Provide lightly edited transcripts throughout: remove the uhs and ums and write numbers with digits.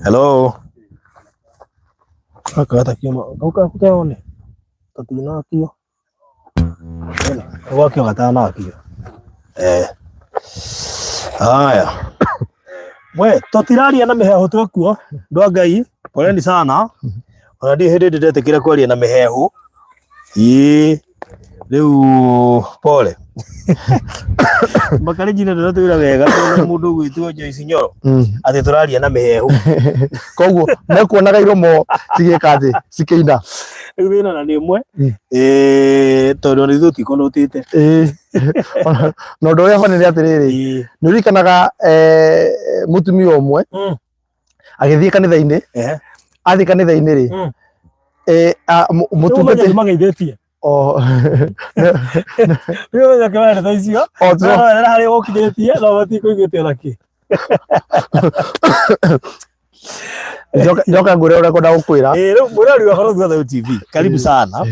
Hello. Gaka gatakiuma kau gaku keone gatinakio gwakio gatanakio eh haya we tũtiraria na mĩhehu twĩkuo andũ a Ngai poleni sana ona ndirĩ hĩndĩ ndĩretĩkĩra kwaria na mĩhehu ĩĩ rĩu pole Makarĩnjina ndũratwĩra wega tũrona mũndũ ũgwĩtwo Joyce Nyoro atĩ tũraria na mĩhehu Koguo mekuonaga iromo cigĩka atĩ cikĩina. Rĩu thĩna na nĩ ũmwe eh tondũ ona ithuĩ tũtikonotĩte. Ĩĩ. Na ũndũ ũrĩa bani nĩ atĩrĩrĩ, nĩ ũririkanaga mũtumia ũmwe agĩthiĩ kanitha-inĩ, athiĩ kanitha-inĩ rĩ, mũtungati mageithĩtie o rĩu ũmenye kĩmera ndeto icio o no werera harĩa ũkinyĩtie no matikũiguĩte ona kĩ. Njoka ngwĩre ũrĩa ngwenda gũkwĩra. Eh, rĩu mwĩrori wa Barũthi wa Thayũ TV, karibu sana.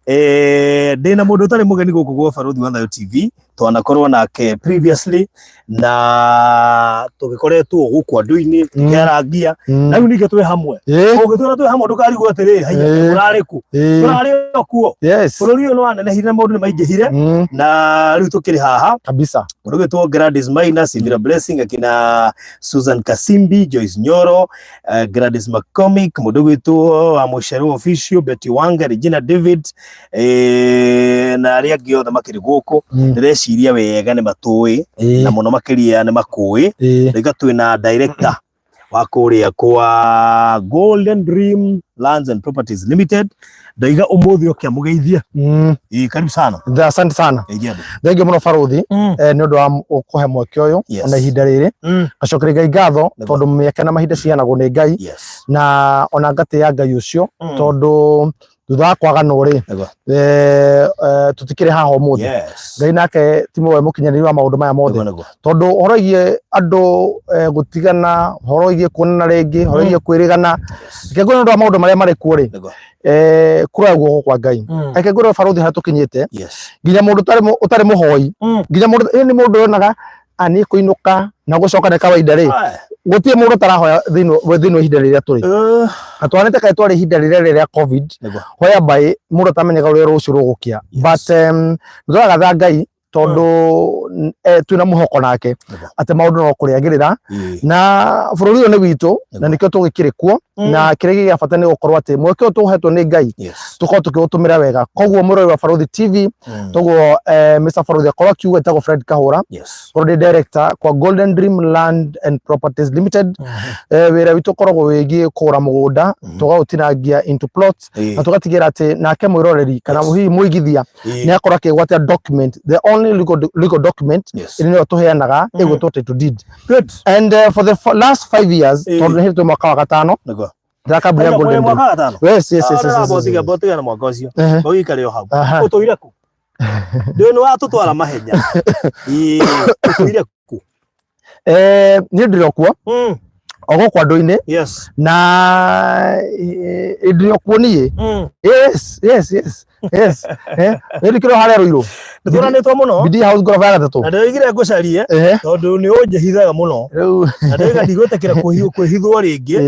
Eh, ndĩna mũndũ ũtarĩ mũgeni gũkũ gwa Barũthi wa Thayũ TV, twanakorwo nake previously na tũgĩkoretwo gũkũ andũ-inĩ tũkĩarangia na rĩu ningĩ twĩ hamwe. Ũngĩtwĩra twĩ hamwe ndũkarigwo atĩrĩ, haiya ũrarĩ kũ? Tũrarĩ o kuo. Bũrũri ũyũ nĩ wanenehire na maũndũ nĩ maingĩhire na rĩu tũkĩrĩ haha Kabisa. Mũndũ ũgwĩtwo Gladys Maina, Sivira Blessing, akina Susan Kasimbi, Joyce Nyoro, Gladys McCormick, mũndũ ũgwĩtwo wa Mũcerũ Official, Betty Wanga, Regina David, na arĩa angĩ othe makĩrĩ gũkũ. Ndĩreciria wega nĩ matũĩ na mũno makĩria nĩ makũĩ. Rĩu twĩna director wa kũrĩa kwa Golden Dream Lands and Properties Limited. Ndaiga ũmũthĩ oke amũgeithie. Ĩĩ, karibu sana. Asante sana. Geithia andũ. Thengiũ mũno barũthi nĩ ũndũ wa kũhe mweke ũyũ ona ihinda rĩrĩ. Ngacokeria Ngai ngatho tondũ mĩeke na mahinda ciheanagwo nĩ Ngai na ona ngatĩĩa Ngai ũcio tondũ thutha wa kwaganwo rĩ, tũtikĩrĩ haha ũmũthĩ. Ngai nake ti we mũkinyanĩri wa maũndũ maya mothe tondũ ũhoro wĩgiĩ andũ gũtigana, ũhoro wĩgiĩ kuonana rĩngĩ, ũhoro wĩgiĩ kwĩrĩgana, reke ngwĩre nĩ ũndũ wa maũndũ marĩa marĩ kuo rĩ, kũroya guoko kwa Ngai. Reke ngwĩre barũthi harĩa tũkinyĩte, nginya mũndũ ũtarĩ mũhoi, nginya mũndũ ĩĩ nĩ mũndũ yonaga niĩ kũinũka na gũcoka nĩ kawaida rĩ, gũtirĩ mũndũ ũtarahoya thĩinĩ wa ihinda rĩrĩa tũrĩ. Na twanĩte kaĩ twarĩ ihinda rĩrĩa rĩa COVID, whereby mũndũ atamenyaga ũrĩa rũciũ rũgũkĩa. But nĩ tũragatha Ngai tondũ twĩna mũhoko nake atĩ maũndũ no kũrĩagĩrĩra na bũrũri ũyũ nĩ witũ na nĩkĩo tũgĩkĩrĩ kuo na kĩrĩa gĩa bata nĩ gũkorwo atĩ mweke ũyũ tũhetwo nĩ Ngai tũkorwo tũkĩũtũmĩra wega. Koguo mũrori wa Barũthi TV, toguo Mr. Barũthi akorwo akiuga etagwo Fred Kahũra, korwo ndĩ director kwa Golden Dream Land and Properties Limited. Wĩra witũ ũkoragwo wĩgiĩ kũgũra mũgũnda, tũgaũtinangia into plots na tũgatigĩra atĩ nake mwĩroreri kana hihi mũigithia nĩ akorwo akĩgwatia document, the only legal document ĩrĩa nĩyo tũheanaga ĩgwĩtwo title deed. Good. And for the last 5 years, tondũ nĩ hĩndĩ mwaka wa gatano ndĩra kambuni ya Golden Dream. Mwaka gatano. Yes. Botiga na mwaka ũcio ũgĩikare o hau. Ũtũire kũ? Ndũĩ nĩ watũtwara mahenya. Ĩĩ, ũtũire kũ? Niĩ ndĩrĩ o kuo o gũkũ andũ-inĩ na ndĩrĩ o kuo niĩ. Yes, nĩ ndikĩrĩ o harĩa Rũirũ. Nĩtũranĩtwo mũno. Bidii House ngoroba ya gatatũ. Na ndĩroigire ngũcarie tondũ nĩ ũnjĩhithaga mũno rĩu na ndĩroiga ndigwĩtĩkĩra kwĩhithwo rĩngĩ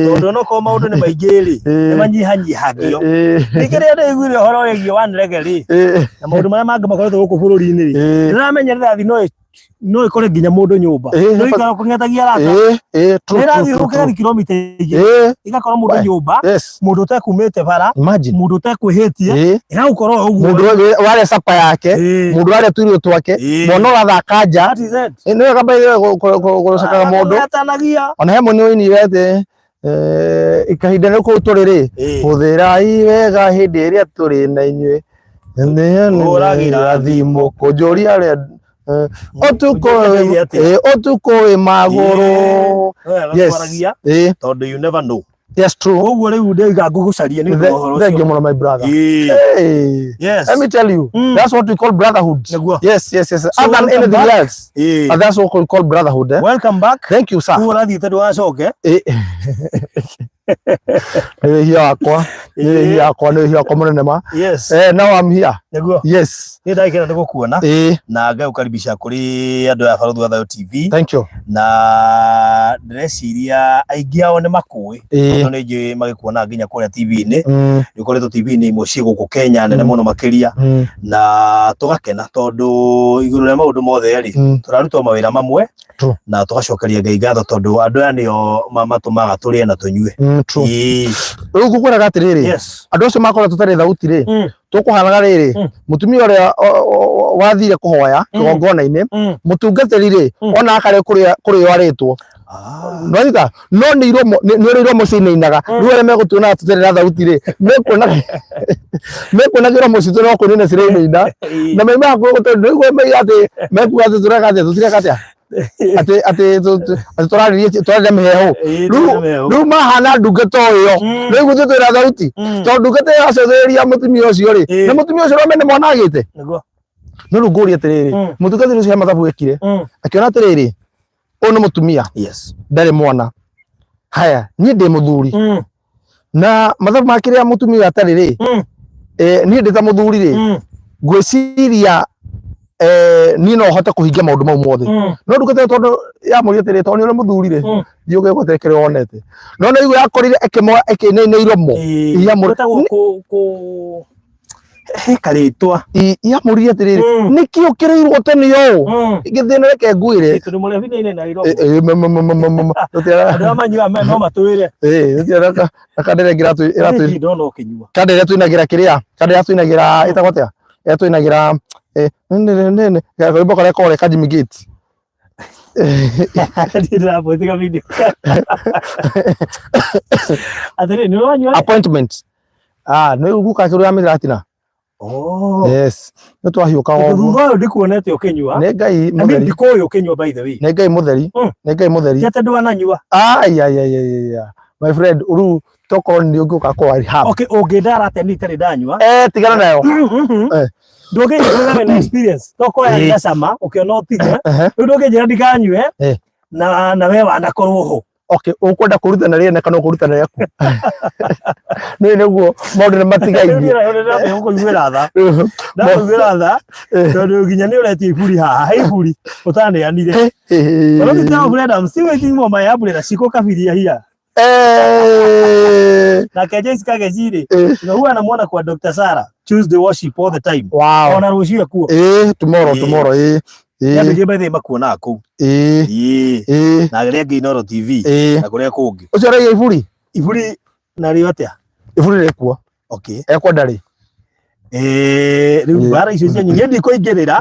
tondũ onokorwo maũndũ nĩ maingĩ rĩ, nĩ manyihanyihagio. Ningĩ rĩrĩa ndĩiguire ũhoro wĩgiĩ Wanrege rĩ na maũndũ marĩa mangĩ makoretwo gũkũ bũrũri-inĩ rĩ, ndĩramenya rĩrathi no ĩkore nginya mũndũ nyũmba. No ikara kũng'etagia arata. True. Nĩ ĩrathiũrũrũka ĩgathiĩ kilomita 2 ĩgakora mũndũ nyũmba, mũndũ ũtekumĩte bara, mũndũ ũtekwĩhĩtie, ĩgagũkora o ũguo. Mũndũ warĩa capa yake, mũndũ warĩa tũirio twake, mwana ũrathaka nja. That is it. Nĩ wega by the way gũcakaga mũndũ. Akũng'etanagia. Ona he mũini woinire atĩ kahinda nĩ kũu tũrĩ rĩ, hũthĩrai wega hĩndĩ ĩrĩa tũrĩ na inyuĩ. Hũragĩra Thimũ kũnjũria arĩa ũtukũ Ũnjũria atĩa? Ũtukũ wĩ magũrũ. Yes. Tondũ you never know. Yes, true. Koguo rĩu ndĩiga ngũgũcaria nĩ ũndũ wa ũhoro Thank you ũcio. mũno, my brother. Hey. Let me tell you, that's what we call brotherhood. Nĩguo. Yes. So Other than welcome anything back. else, but that's what we call brotherhood. Eh? Welcome back. Thank you, sir. Rĩu ũrathiĩte ndũgacoke. Nĩ wĩhia wakwa. Nĩ yakwa, nĩ yakwa mũnene ma. Yes. Now I'm here. Nĩguo. Yes. Nĩ ndagĩkena nĩ gũkuona. Na ngagũkaribisha kũrĩ andũ a Barũthi wa Thayũ TV. Thank you. Na ndĩreciria aingĩ ao nĩ makũĩ. Tondũ nĩ njũĩ magĩkuona nginya kũrĩa TV-inĩ. Nĩ ũkoretwo TV-inĩ imwe ciĩ gũkũ Kenya nene mũno makĩria. Na tũgakena tondũ igũrũ rĩa maũndũ mothe rĩ, tũrarutwo mawĩra mamwe. True. Na tũgacokeria Ngai ngatho tondũ andũ aya nĩo matũmaga tũrĩe na tũnyue. True. Ĩĩ. Rĩu ngũkwĩraga atĩrĩrĩ, Yes. andũ acio makorwo tũtarĩ thauti rĩ, tũkũhanaga rĩrĩ, mũtumia ũrĩa wathire kũhoya kĩgongona-inĩ, mũtungatĩri rĩ, ona akarĩ kũrĩo arĩtwo. Nwanyita? No nĩ iromo, nĩ ũrĩa iromo cinainaga. Rĩu arĩa megũtuonaga tũtarĩ na thauti rĩ, mekuona iromo citũ no kũinaina cirainaina. Na maimaga hakuhĩ tondũ nĩguo maiga atĩ mekuga atĩ tũreka atĩa, tũtireka atĩa? Atĩ atĩ atĩ tũrarĩria tũrarĩria mĩheehũ. Rĩu rĩu mahana ndungata o ĩyo. Rĩu gũtirĩ twĩna thauti. Tondũ ndungata ĩyo yacũthĩrĩria mũtumia ũcio rĩ, na mũtumia ũcio ũramenya nĩ mwana agĩte. Nĩguo. No rĩu ngũrie atĩrĩrĩ, mũtungatĩri ũcio he mathabu ekire, akĩona atĩrĩrĩ, ũyũ nĩ mũtumia. Yes. Ndarĩ mwana. Haya, niĩ ndĩ mũthuri. Na mathabu ma kĩrĩa mũtumia atarĩ rĩ, niĩ ndĩ ta mũthuri rĩ, ngwĩciria niĩ no hote kũhingia maũndũ mau mothe. No ndungata ĩyo tondũ yamũria atĩrĩ, tondũ nĩ ũrĩ mũthuri rĩ, thiĩ ũgegwatĩre kĩrĩa wonete. No nĩ igua yakorire ĩkĩmoya ĩkĩinaina iromo. Gwĩtagwo kũ he karĩtwa. Yamũririe atĩrĩrĩ, nĩkĩ ũkĩrĩirwo tene ũũ? Gĩthĩna reke ngwĩre. Tondũ mũrebi nĩ inaina iromo. Andũ arĩa manyuaga no matwĩre. Kandĩra ĩngĩ Niĩ ndona ũkĩnyua. kandĩra twinagĩra kĩrĩa, kandĩra twinagĩra ĩtagwo atĩa? Ĩrĩa twinagĩra nĩ karwĩmbo karĩa korĩa ka Jimmy Gate. Ndĩrapostiga video. Atĩrĩ, nĩ ũranyua? Appointment. Ah, nĩ guka kĩrĩa mĩratina. Oh. Yes. Nĩ twahiũkaga Tondũ ũguo. thutha ũyũ ndikuonete ũkĩnyua. Nĩ Ngai I mean, mũtheri. ndikũĩ ũkĩnyua by the way. Nĩ Ngai mũtheri. Nĩ Ngai mũtheri. Ti atĩ ndwananyua. Ai ai ai ai ai. My friend, rĩu tokorwo nĩ ũngĩũka kwa rehab. Okay, ũngĩndara atĩa niĩ itarĩ ndanyua? Tigana nayo. Ndũngĩnjĩra wĩna experience. Tokorwo yarĩ na cama, ũkĩona ũtige. Rĩu ndũngĩnjĩra ndikanyue na we wanakorwo ho. Okay, ũkwenda kũruta na rĩene kana ũkũruta na rĩaku? Nĩ nĩguo maũndũ nĩ matigainie. Ndakũiguĩra tha. Ndakũiguĩra tha tondũ nginya nĩ ũretia iburi haha, he iburi ũtaneanire. But tell friend, I'm still waiting for my umbrella. Shiko kabiria here. Nake Jessica Geciri, na huwa anamuona kwa Dr. Sarah Tuesday worship all the time. Wow. Ona rũciũ ekuo. Tomorrow, tomorrow. Andũ aingĩ by the way makuonaga kũu. Na arĩa angĩ Inooro TV na kũrĩa kũngĩ. Ũcio araiga iburi? Iburi narĩo atĩa? Iburi rĩkuo. Okay. Ekwenda rĩ? Rĩu mbara icio cianyu niĩ ndikũingĩrĩra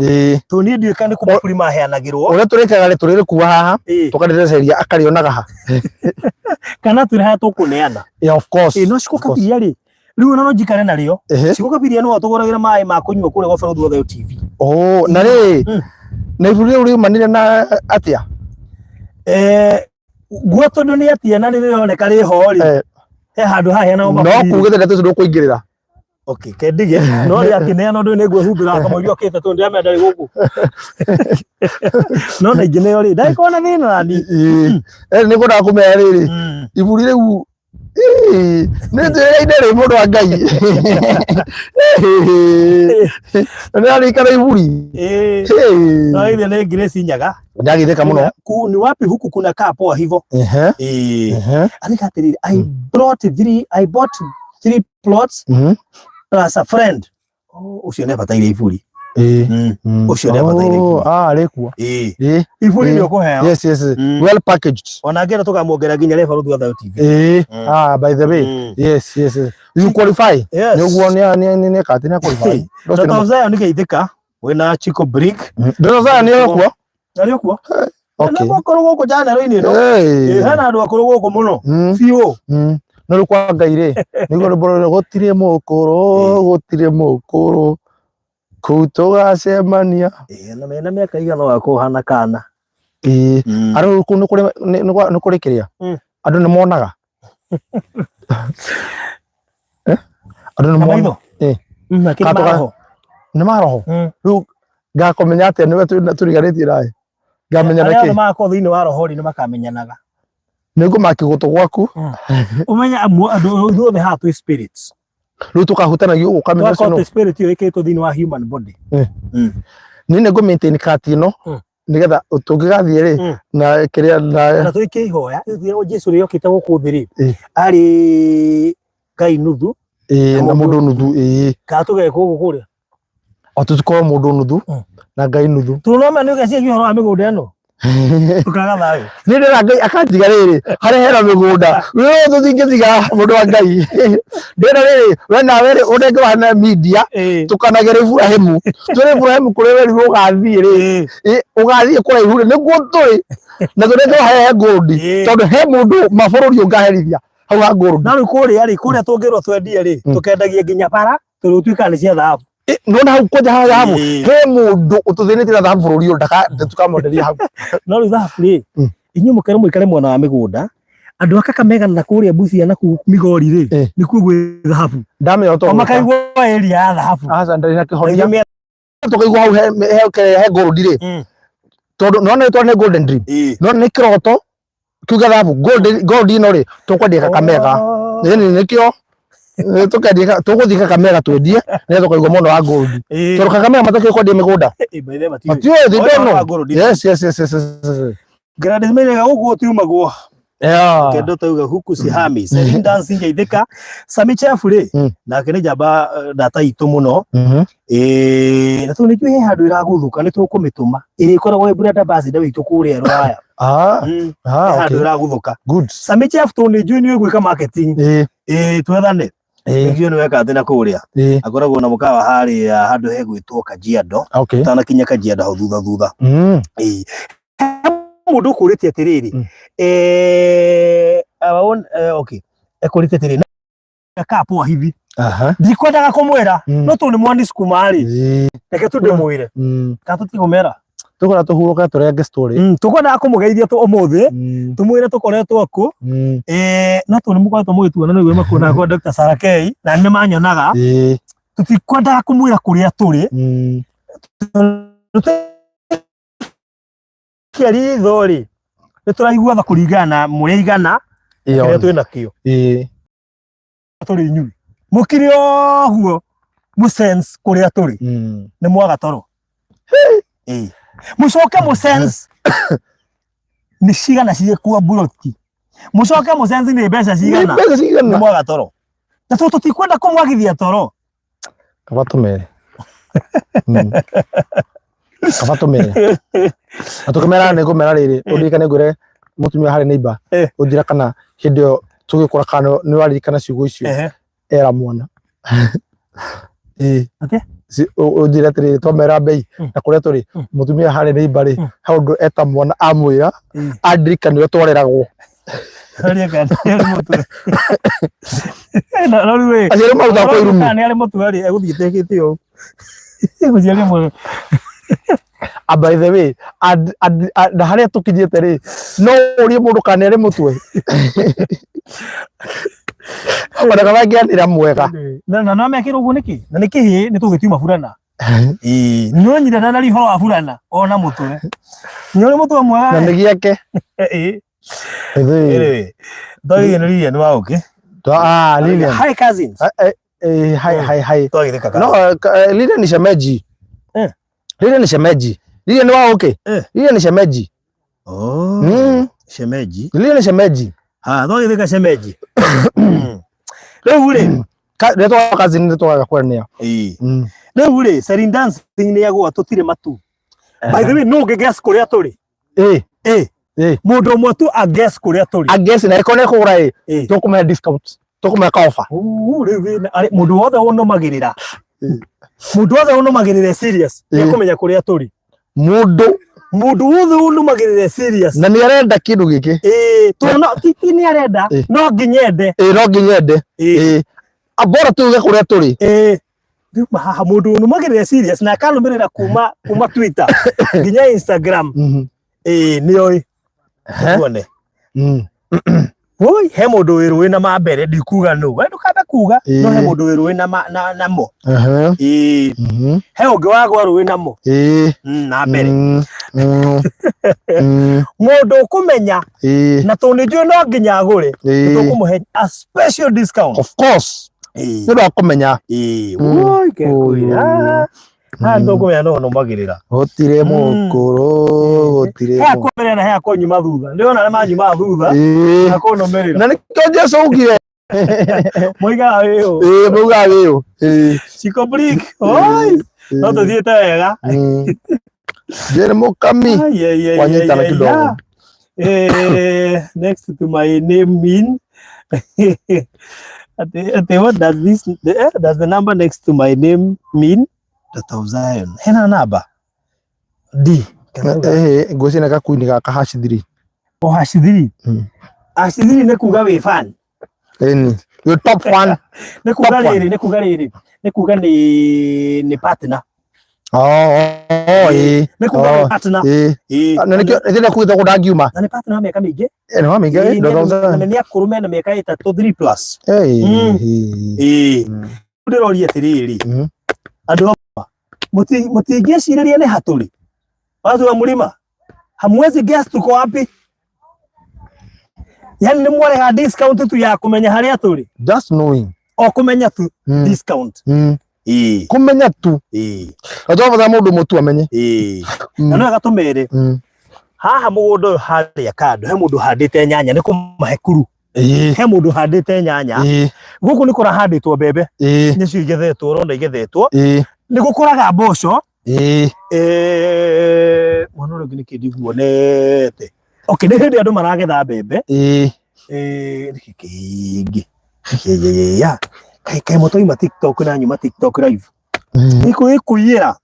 tondũ niĩ ndiũĩ kana nĩ kũ maburi maheanagĩrwo. Ũrĩa tũrĩkaga rĩ, tũrĩrĩkua haha, tũkarĩreceria akarĩonaga ha. Kana twĩre harĩa tũkũneana. Yeah, of course. No Shiko Kabiria rĩ, rĩu ona no njikare narĩo. Shiko Kabiria nĩwe ũtũgũragĩra maĩ ma kũnyua kũrĩa gwa Barũthi wa Thayũ TV. Oh, na rĩ, na iburi rĩu riumanire na atĩa? Guo tondũ nĩ atia na rĩroneka rĩho rĩ, he handũ haheanagwo No maburi. kugĩte ndeto icio ndũkũingĩrĩra. Okay, kendige no rĩ akĩneana ũndũ nĩ ngwĩhumbĩra kamũira okĩte tondũ ndĩramenya ndarĩ gũkũ. No na ingĩneo rĩ, ndagĩkorwo na thĩna nani. Nĩ ngwendaga kũmenya rĩrĩ, iburi rĩu nĩ njĩrĩire rĩ mũndũ wa Ngai. Nĩ arĩikara iburi. No ithe nĩ Grace Nyaga. Ndagithĩka mũno. Ni wapi huku kuna kaa poa hivyo. Andika atĩrĩrĩ, I bought 3 plots plus a friend. Ũcio nĩ abataire iburi. Ũcio nĩ abataire iburi. Rĩkuo. Iburi nĩ ũkũheo. Yes, yes. Well packaged. Ona ngĩenda tũkamuongerera nginya rĩ Barũthi wa Thayũ TV. By the way. Yes, yes, yes. You qualify. Yes. Nĩguo nĩ kati nĩ qualify. Dr. Zion nĩ geithĩka wĩna Chico Brick. Dr. Zion nĩ okuo? Arĩ okuo. Okay. Na gũkorwo gũkũ channel-inĩ ĩno. Hena andũ akũrũ gũkũ mũno. Biũ. No rĩu kwa Ngai rĩ, nĩguo rwĩmbo rũrĩa gũtirĩ mũkũrũ, gũtirĩ mũkũrũ, kũu tũgacemania. Na mena mĩaka igana ũgakorwo ũhana kana. Arĩ kũu nĩ kũrĩ kĩrĩa? Andũ nĩ monaga? Andũ nĩ monaga? Nĩ maroho? Rĩu ngakũmenya atĩa nĩwe tũriganĩtie nawe? Ngamenya Arĩa nakĩ? othe magakorwo thĩinĩ wa roho rĩ nĩ makamenyanaga. Nĩ ngũmaki gũtũ gwaku. Ũmenye andũ ithuothe haha twĩ spirits. Rĩu tũkahutanagia ũguo kamenya ũcio no Twakot spirit ĩyo ĩkĩrĩtwo thĩinĩ wa human body. Niĩ nĩ ngũ maintain cut ĩno nĩgetha tũngĩgathiĩ rĩ na kĩrĩa na Na tũikie ihoya rĩu Jesu rĩrĩa okĩte gũkũ thĩ rĩ, arĩ Ngai nuthu. Ĩĩ, na mũndũ nuthu, ĩĩ. Kana tũgekwo ũguo kũrĩa? O tũtikorwo mũndũ nuthu na Ngai nuthu. Tũrona nĩ ũgeciria ũhoro wa mĩgũnda ĩno tũkaga thayũ. Nĩ ndĩra Ngai akanjiga rĩrĩ harĩa hena mĩgũnda rĩu tũtingĩtiga mũndũ wa Ngai ndĩra rĩrĩ we nawe rĩ ũnenge wa na media tũkanagere Ibrahimu twĩre Ibrahimu kũrĩa werirwo ũgathiĩ rĩ, ũgathiĩ kũraihu rĩ nĩkuo tũrĩ na tũnenge wa he gold tondũ he mũndũ mabũrũri ũngaherithia hau ha gold. Na rĩu kũrĩa rĩ, kũrĩa tũngĩrwo twendie rĩ, tũkendagie nginya bara tondũ gũtuĩkaga nĩ cia thahabu. Nona hau kwanja ha thahabu he mũndũ ũtũthĩnĩtie na thahabu bũrũri ũyũ ndaka tũkamwenderia hau. No rĩu thahabu rĩ, inyuĩ mũkerwo mũikare mwena wa mĩgũnda, andũ a Kakamega na kũrĩa Busia na kũu Migori rĩ, nĩkuo gwĩ thahabu. Ndamenya O makaigua area ya thahabu. Aca ndarĩ na kĩhonia. Tũkaigua hau he gold rĩ, tondũ nona nĩ nĩ golden dream, nona nĩ kĩroto kiu gĩa thahabu gold gold ĩno rĩ tũkwendia Kakamega. Ĩni nĩkĩo tũkendia tũgũthiĩ Kakamega twendie nĩgetha tũkaigua mũno wa gold tondũ Kakamega matakĩũĩ kwendia mĩgũnda matiũĩ, they don't know. Yes, yes, yes, yes, yes. Gladys Mairega gũkũ gũtiumagwo. Kendo tauga huku sihami. Celine Dancing Ngeithĩka. Sami Chef rĩ, nake nĩ njamba ndata itũ mũno. Na tondũ nĩnjũĩ he handũ ĩragũthũka nĩ tũkũmĩtũma. Ĩrĩkoragwo ĩ brand ambassador witũ kũrĩa Rũraya. He handũ ĩragũthũka. Good. Sami Chef tondũ nĩnjũĩ nĩ ũĩ gwĩka marketing. Twethane. Nĩnjũĩ nĩ weka atĩ na kũrĩa. Akoragwo na mũkawa harĩa handũ hegwĩtwo Kajiado. Ũtanakinya Kajiado hau thutha thutha. Mũndũ ũkũrĩtie atĩrĩrĩ, our own, okay, ekũrĩtie atĩrĩrĩ, kaa poa hivi. Ndikwendaga kũmwĩra, no tondũ nĩ mwanisukuma rĩ, reke tu ndĩmwĩre. Kana tũtikũmera? Tũkwenda tũhurũke tũrenge story. Tũkwendaga kũmũgeithia tu ũmũthĩ, tũmwĩre tũkoretwo kũ, no tondũ nĩ mũkoretwo mũgĩtuona nĩguo makuonaga kwa Dr. Sarah K, na nĩ manyonaga, tũtikwendaga kũmwĩra kũrĩa tũrĩ. Tũtwĩkia ritho rĩ, nĩ tũraigua tha kũringana na mũrĩa igana kĩrĩa twĩ nakĩo. Tũrĩ inyuĩ mũkire ũguo mũ sense kũrĩa tũrĩ nĩ mwaga toro. Mũcoke mũ sense nĩ cigana ciĩkuo mburoti, mũcoke mũ sense nĩ mbeca cigana, nĩ mwaga toro. Na tondũ tũtikwenda kũmwagithia toro, Kaba tũmere. Kaba tũmere. Na tũkĩmera nĩ ngũmera rĩrĩ, ũndirikane ngwĩre mũtumia harĩ neighbor, ũnjĩra kana hĩndĩ ĩyo tũgĩkũra kana nĩ waririkana ciugo icio era mwana. Ũnjĩre atĩrĩrĩ twamera mbei na kũrĩa tũrĩ mũtumia harĩ neighbor rĩ, he ũndũ eta mwana amwĩra andirikane ũrĩa twareragwo. Aciari marutaga kwa irumi. Nĩ arĩ mũtwe rĩ, egũthiĩ tekĩte ũũ. Mũciari ũmwe. By the way, na harĩa tũkinyĩte rĩ, no ũrie mũndũ kana nĩ arĩ mũtwe. Ona kana angĩanĩra mwega. Na no mekĩrwo ũguo nĩkĩ? Na nĩ kĩhĩ nĩ tũgĩtiuma burana. No nyina ndanaria ũhoro wa burana ona mũtwe. Nĩ ũrĩ mũtwe mwega. Na nĩ gĩake. Anyway, twagithia nĩ Lilian wa ũkĩ. Ah, Lilian. Hi cousins. Hi, hi, hi. Twagithika No, Lilian ni shemeji. Lilian ni shemeji. Lilian wa ũkĩ. Lilian ni shemeji. Oh. Shemeji. Lilian ni shemeji. Ah, twagithika shemeji. Rĩu rĩ, Rĩtwa cousin nĩ twaga kwenea. Rĩu rĩ, Celine Dancing nĩ yagũa tũtirĩ matu. By the way, no ũngĩ guess kũrĩa tũrĩ? Mũndũ ũmwe tu a guess kũrĩa tũrĩ. A guess na ĩkorwo nĩ kũgũra ĩ, tũkũmũhe discount, tũkũmũhe ka offer. Rĩu wĩna mũndũ wothe ũnũmagĩrĩra. Mũndũ wothe ũnũmagĩrĩra serious, nĩ ekũmenya kũrĩa tũrĩ. Mũndũ wothe ũnũmagĩrĩra serious. Na nĩ arenda kĩndũ gĩkĩ. Tondũ no, ti nĩ arenda, no nginya ende. No nginya ende. Bora tuge kũrĩa tũrĩ. Rĩu haha mũndũ ũnũmagĩrĩra serious na akanũmĩrĩra kuma Twitter nginya Instagram. Nĩ oĩ. Tuone. Woi, he mũndũ wĩ rũĩ na ma mbere ndikuga nũ. We ndũkambe kuga, no he mũndũ wĩ rũĩ na namo. He ũngĩ wagwa rũĩ namo. Na mbere. Mũndũ ũkũmenya na tondũ nĩ njũĩ no nginya agũre, nĩ tũkũmũhe a special discount. Of course. Nĩ ũndũ wa kũmenya. Woi, kekwĩra. Haha ndũkũmenya no nũmagĩrĩra. Gũtirĩ mũkũrũ, gũtirĩ. He akũmbere na he akũnyuma thutha. Ndĩrona arĩa manyumaga thutha. Na kũnũmĩrĩra. Na nĩkĩo Jesu augire. Moigaga wĩ ũ. Ĩĩ, maugaga wĩ ũ. Ĩĩ. Chico Brick. Oi. No tũthiĩte wega. Njĩrĩ mũkami. Wanyitana kidogo. Next to my name mean ati what does this does the number next to my name mean? Daughter of Zion. Hena namba D. Ngwĩciria nĩ gakuini gaka hash 3. O hash 3. Hash 3 nĩ kuga wĩ fan. Ĩni. Your top fan. Nĩ kuga rĩrĩ, nĩ kuga rĩrĩ. Nĩ kuga nĩ partner. Oh, ĩĩ. Nĩ kuga wĩ partner. Ĩĩ. Na nĩkĩo nĩkĩo kuga kũu ndangiuma. Na nĩ partner wa mĩaka mĩingĩ. Nĩ wa mĩingĩ. Na nĩ akũrũ mena mĩaka 3 3 plus. Ĩĩ. Ndĩroria atĩrĩrĩ. Andũ akwa mũtingĩcirĩria nĩ hatũrĩ. Watu wa mlima. Hamwezi guess tuko wapi? Yani nĩ mwarega discount tu ya kũmenya harĩa tũrĩ. Just knowing. O kũmenya tu discount. Ĩĩ. Kũmenya tu. Ĩĩ. Na tũrabatara mũndũ mũtu amenye. Ĩĩ. Na no wega tũmere. Haha mũgũnda ũyũ harĩa kando he mũndũ ũhandĩte nyanya nĩ kũmahe kuru. He mũndũ ũhandĩte nyanya. Gũkũ nĩ kũrahandĩtwo mbembe. Nĩcio igethetwo ũrona igethetwo. Nĩ gũkũraga mboco. Mwana ũrĩa ũngĩ nĩkĩ ndiguonete. Okay, nĩ hĩndĩ andũ maragetha mbembe. Nĩkĩ kĩngĩ? Ya. Kaĩ kaĩ mũtoima TikTok na nyuma TikTok live. Ikũ ĩkũiyĩra.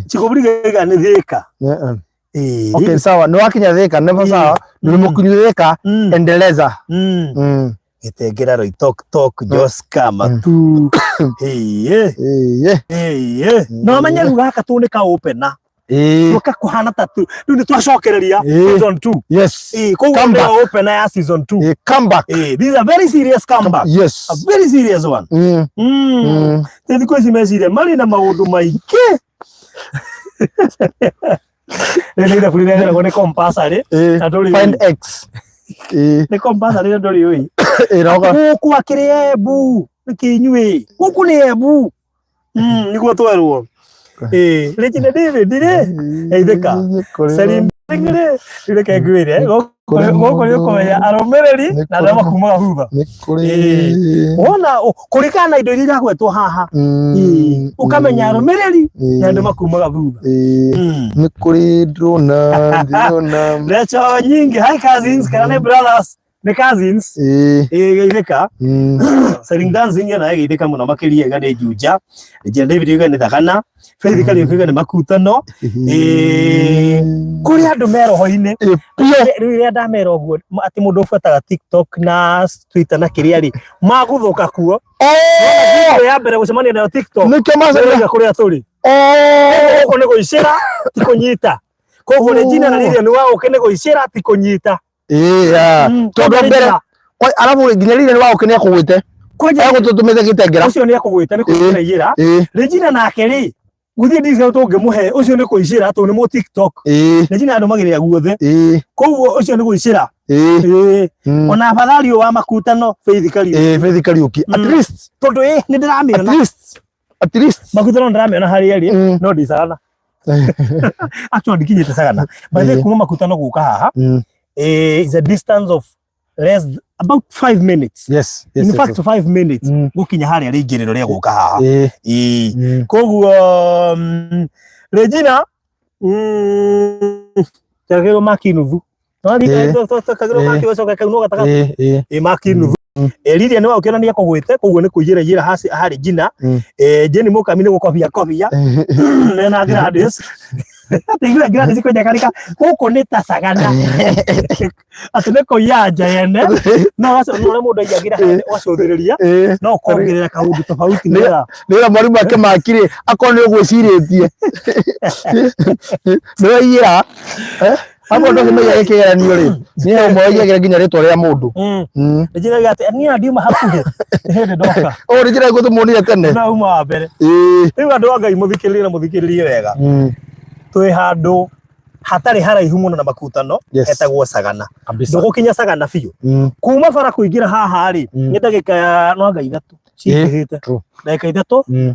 Chikoburiga nĩ thĩka. Okay, sawa. Nĩ wakinya thĩka, nĩ sawa. Nĩ mũkinyu thĩka, endeleza. Gĩtengera Roitoktok, Joska, Matu. Ĩĩ. Ĩĩ. No menye rĩu gaka tu nĩ ka opener. Tũka kũhana ta tu. Rĩu nĩ twacokereria season 2. Yes. Ĩĩ, koguo nĩ opener ya season 2. Comeback. Ĩĩ, this is a very serious comeback. Yes. A very serious one. Thikũ ici meciria marĩ na maũndũ maingĩ. Rĩrĩ nĩ ithabu rĩrĩa rĩragwo nĩ compulsory na ndũrĩ Find X. Nĩ compulsory na ndũrĩ ũĩ. Gũkũ akĩrĩ Embu nĩkĩ inyuĩ gũkũ nĩ Embu nĩguo twerwo. Regina David rĩ eithĩka Celine rĩ reke ngwĩre gũkũ nĩ ũkũmenya arũmĩrĩri na arĩa makumaga thutha. Wona kũringana na indo iria iragwetwo haha ũkamenya arũmĩrĩri na andũ makumaga thutha. Nĩ kũrĩ ndĩrona ndĩrona Recho nyingĩ. Hi cousins, kana nĩ brothers, nĩ cousins. Ĩĩ geithĩka. Selling dancing nayo geithĩka mũno makĩria iga nĩ Juja. Regina David iga nĩ Thagana. Faith Kariuki iga nĩ Makutano. Kũrĩ andũ me roho-inĩ. Rĩu rĩrĩa ndamera ũguo atĩ mũndũ ũbuataga TikTok na Twitter na kĩrĩa rĩ magũthũka kuo. Video ya mbere gũcemania nayo TikTok. Nĩkĩo macemania kũrĩa tũrĩ. Gũkũ nĩ gũicĩra ti kũnyita. Koguo Regina na Lilian wa ũkĩ nĩ gũicĩra ti kũnyita. Tondũ mbere arabu nginya Lilian wa ũkĩ nĩ akũgwĩte. Egũtũtũmĩte gĩtengera. Ũcio nĩ akũgwĩte nĩ kũiyĩra iyĩra. Regina nake rĩ gũthiĩ discount ũngĩmũhe ũcio nĩ kũicĩra tondũ nĩ mũ TikTok. Regina andũmagĩrĩra guothe. Koguo ũcio nĩ gũicĩra. Ona afadhali ũyũ wa makutano Faith Kariuki. Faith Kariuki. At least. Tondũ nĩ ndĩramĩona. At least. At least. Makutano ndĩramĩona harĩa ĩrĩ no ndi Sagana. Actually ndikinyĩte Sagana. By the way kuma makutano gũka haha is a distance of less about 5 minutes. Yes. Yes, in fact 5 minutes gũkinya harĩa rĩingĩrĩro rĩa gũka haha. Koguo Regina kagĩrwo maki nuthu. Kagĩrwo maki ũcoke kaunwo gatagatĩ. Ĩ maki nuthu. Lilian wa ũkĩona nĩ akũgwĩte koguo nĩ kũiyĩra iyĩra harĩ Gina. Jane Mũkami nĩ gũkobia kobia mena Gladys. Atigire Gladys kwenyekarika gũkũ nĩ ta Sagana. Atĩ nĩ kũiya nja yene no ũrĩa mũndũ aiyagĩra ũgacũthĩrĩria no ũkongerera kaũndũ tofauti nĩgetha nĩgetha mwarimũ akĩmakirĩ akorwo nĩ ũgwĩcirĩtie nĩ waiyĩra Hapo ndo kĩmaiya gĩkĩgeranio rĩ nĩ ũmwe waiyagĩra nginya rĩtwa rĩa mũndũ. Njĩraga atĩ niĩ ndiuma hakuhĩ nĩ hĩndĩ ndoka. O rĩngĩ na tũmuonire tene. Na uma wa mbere. Rĩu andũ a Ngai mũthikĩrĩrie na mũthikĩrĩrie wega. Twĩ handũ hatarĩ haraihu mũno na makutano hetagwo Sagana. Ndũgũkinya Sagana biũ. Kuma bara kũingĩra haha rĩ nĩ ndagĩka ya no anga 3. Cingĩhĩte. True. Ndagĩka 3.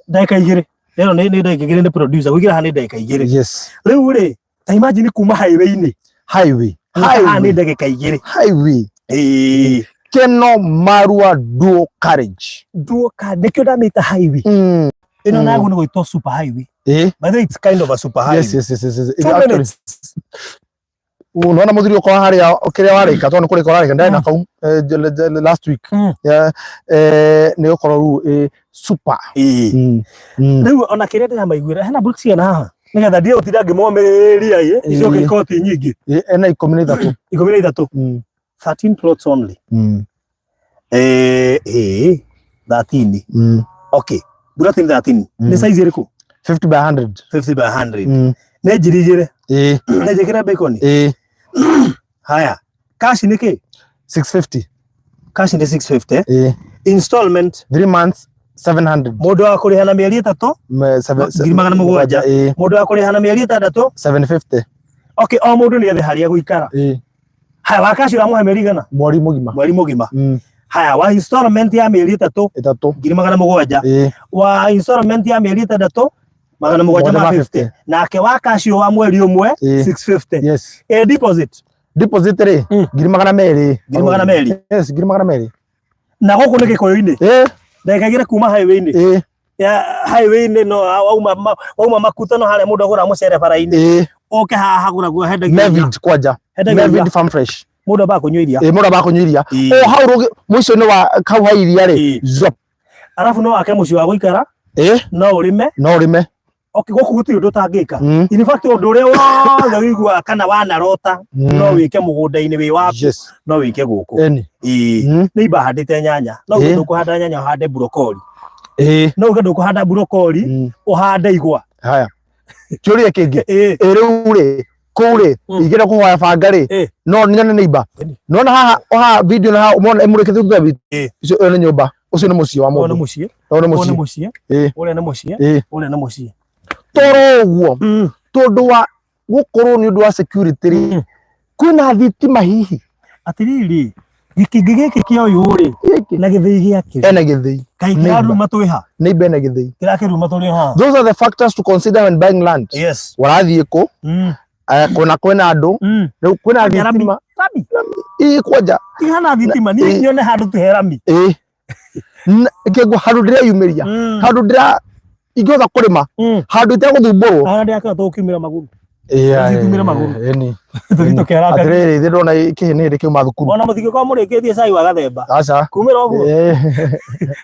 Ndagĩka 2. Rĩro nĩ ndagĩka 2 nĩ producer. Gũikĩra haha nĩ ndagĩka 2. Yes. Rĩu rĩ, ta imagine kuma highway-inĩ. Highway. Haha nĩ Highway. ndagĩka 2. Highway. Ĩĩ. Keno Marua Dual Carriage. Duoka nĩkĩo ndamĩta highway. Ĩno naguo nĩ gwĩtwo super highway. By the way, it's kind of a super highway. Yes. Two Actually, minutes. unaona muthuri uko haria kiria warika tondu kurika urarika ndari na kau last week. Yeah, ni gukorwo riu super. Ĩĩ. Rĩu ona kĩrĩa ndĩramaiguĩra hena books cigana haha nĩgetha ndiĩ gũtinda ngĩmomĩrĩria ĩ icoke ikoti nyingĩ. Ena 13. 13. 13 plots only. Ĩĩ 13. Okay, burati nĩ 13. Nĩ size ĩrĩkũ? 50 by 100. 50 by 100. Nĩ 2,000. Nĩ njĩkĩre bacon. Haya, cash nĩ kĩ? 650. Cash nĩ 650. Installment? 3 months 700. Mũndũ wa kũrĩha na mĩeri 3 700,000. Mũndũ wa kũrĩha na mĩeri 6 750. Okay, o mũndũ nĩ ethe harĩa gũikara. Haya, wa cash ũramũhe mĩeri igana? Mweri mũgima. Mweri mũgima. Haya, wa installment ya mĩeri 3 3 700,000. Wa installment ya mĩeri 6 750. 750. Nake wa cash wa mweri 1 650. Yes. Deposit? Deposit rĩ 200,000. 200,000. Yes, 200,000. Na gũkũ nĩ Gĩkũyũ-inĩ. Ndagĩka 2 kuma highway-inĩ. Ya highway-inĩ no wauma Makuta no harĩa mũndũ agũra mũcere bara-inĩ. Ũke haha hagũragwo hendagio iria. Mevid kwanja. Hendagio iria. Mevid Farm Fresh. Mũndũ ambaga kũnyua iria. Mũndũ ambaga kũnyua iria. O hau mũico-inĩ wa kau ha iria rĩ. Zop. Arabu no wake mũciĩ wa gũikara. No ũrĩme. No ũrĩme. Okay, gũkũ gũtirĩ ũndũ ũtangĩka. In fact, ũndũ ũrĩa wothe ũiguaga kana wanarota no wĩke mũgũnda-inĩ wĩ waku. No wĩke gũkũ. Eni. Ĩĩ. Nĩ imba handĩte nyanya. No uge ndũkũhanda nyanya ũhande brokoli. No uge ndũkũhanda brokoli ũhande igwa. Haya. Kĩũria kĩngĩ. Ĩĩ. Rĩu rĩ, kũu rĩ, ingĩenda kũhoya banga rĩ, no nyone nĩ imba. Nona haha, haha video na haha ũmona ĩmũrĩkĩte thutha witũ. Icio ĩyo nĩ nyũmba. Ũcio nĩ mũciĩ wa Ũyũ nĩ mũndũ. mũciĩ. Ũyũ nĩ Ũyũ nĩ mũciĩ. mũciĩ. Ũrĩa nĩ mũciĩ. Ũrĩa nĩ mũciĩ. Toro ũguo, tondũ wa gũkorwo nĩ ũndũ wa security rĩ, kwĩna thitima hihi? Atĩrĩrĩ, gĩkĩngĩ gĩkĩ kĩa ũyũ rĩ, Gĩkĩ. na gĩthĩi gĩake. Ena gĩthĩi. Kaĩ Neighbor. kĩraruma twĩ ha? Neighbor ena gĩthĩi. Kĩrakĩruma tũrĩ ha? Those are the factors to consider when buying land. Yes. Ũrathiĩ kũ? Kuna kwĩna andũ. Rĩu kwĩna Rami. thitima. Rami. Ĩĩ kwanja. Ihana thitima, niĩ nyone handũ tu he rami. Ĩĩ. Kĩguo handũ ndĩreyumĩria. Handũ ndĩra ingĩhota kũrĩma. Handũ itegũthumbũrwo. Harĩa ndĩrakĩona tũgũkiumĩra magũrũ. Ĩĩ, Tũkiumĩra magũrũ. ĩni. Tũthiĩ tũkĩaranga. Atĩrĩrĩ, ithe ndona kĩhĩ nĩ hĩndĩ kĩuma thukuru. Ona mũtingĩkorwo mũrĩkĩtie cai wa gathemba. Aca. Kumĩra ũguo.